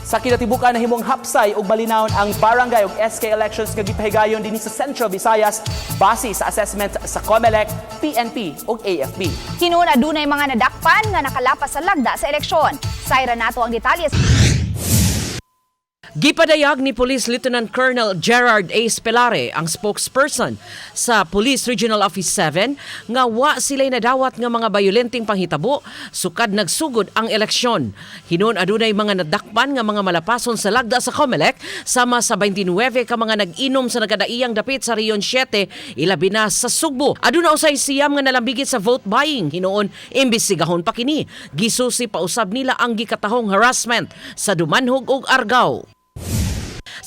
Sa kinatibukan, nahimong hapsay ug malinawon ang barangay ug SK elections nga gipahigayon dinhi sa Central Visayas base sa assessment sa COMELEC, PNP ug AFP. Hinuon adunay mga nadakpan nga nakalapas sa lagda sa eleksyon. Sayra nato ang detalye. Gipadayag ni Police Lieutenant Colonel Gerard A. Spelare, ang spokesperson sa Police Regional Office 7, nga wa sila'y nadawat nga mga bayolenteng panghitabo sukad nagsugod ang eleksyon. Hinuon adunay mga nadakpan nga mga malapason sa lagda sa COMELEC sama sa 29 ka mga nag-inom sa nagkadaiyang dapit sa Region 7, ilabi na sa Sugbo. Aduna usay 9 nga nalambigit sa vote buying. Hinuon imbestigahon pa kini. Gisusi pa usab nila ang gikatahong harassment sa Dumanhog ug Argao.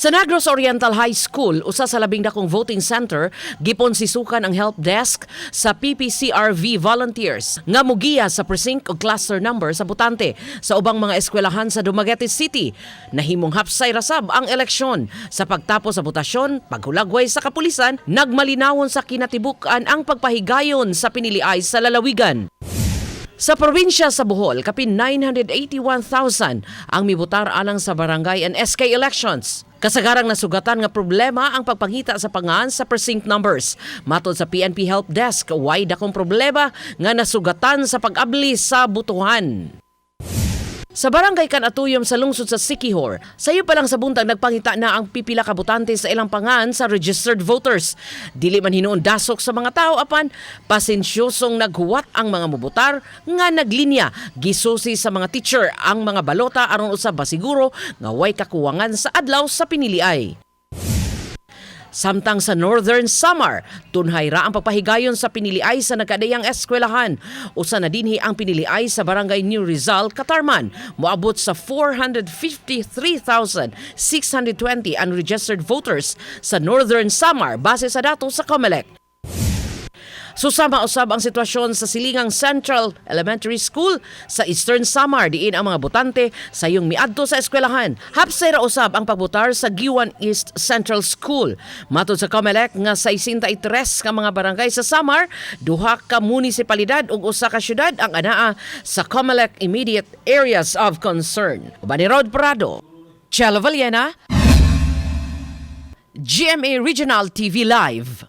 Sa Negros Oriental High School, usa sa labing dakong voting center, giponsisukan ang help desk sa PPCRV volunteers nga mugiya sa precinct o cluster number sa botante. Sa ubang mga eskwelahan sa Dumaguete City, nahimong hapsay rasab ang eleksyon. Sa pagtapos sa botasyon, paghulagway sa kapulisan, nagmalinawon sa kinatibuk-an ang pagpahigayon sa piniliay sa lalawigan. Sa probinsya sa Bohol, kapin 981,000 ang mibutar alang sa barangay and SK elections. Kasagarang nasugatan nga problema ang pagpangita sa pangan sa precinct numbers. Matod sa PNP Help Desk, way dakong problema nga nasugatan sa pag-abli sa butuhan. Sa barangay Canatuyom sa lungsod sa Siquijor, sayo pa lang sa buntag nagpangita na ang pipila ka botante sa ilang pangan sa registered voters. Dili man hinuon dasok sa mga tao apan pasensyosong naghuwat ang mga mubutar nga naglinya. Gisusi sa mga teacher ang mga balota aron usab masiguro nga way kakuwangan sa adlaw sa piniliay. Samtang sa Northern Samar, tunhay ra ang pagpahigayon sa piniliay sa nagkadaiyang eskwelahan. Usa na dinhi ang piniliay sa Barangay New Rizal, Catarman. Moabot sa 453,620 unregistered voters sa Northern Samar base sa datos sa COMELEC. Susama usab ang sitwasyon sa Silingang Central Elementary School sa Eastern Samar, diin ang mga botante sayong miadto sa eskwelahan. Hapsay ra usab ang pagbutar sa Guiuan East Central School. Matod sa COMELEC nga 63 ka mga barangay sa Samar, duha ka munisipalidad ug usa ka syudad ang anaa sa COMELEC immediate areas of concern. Uban ni Rod Prado, Chelo Valiena, GMA Regional TV Live.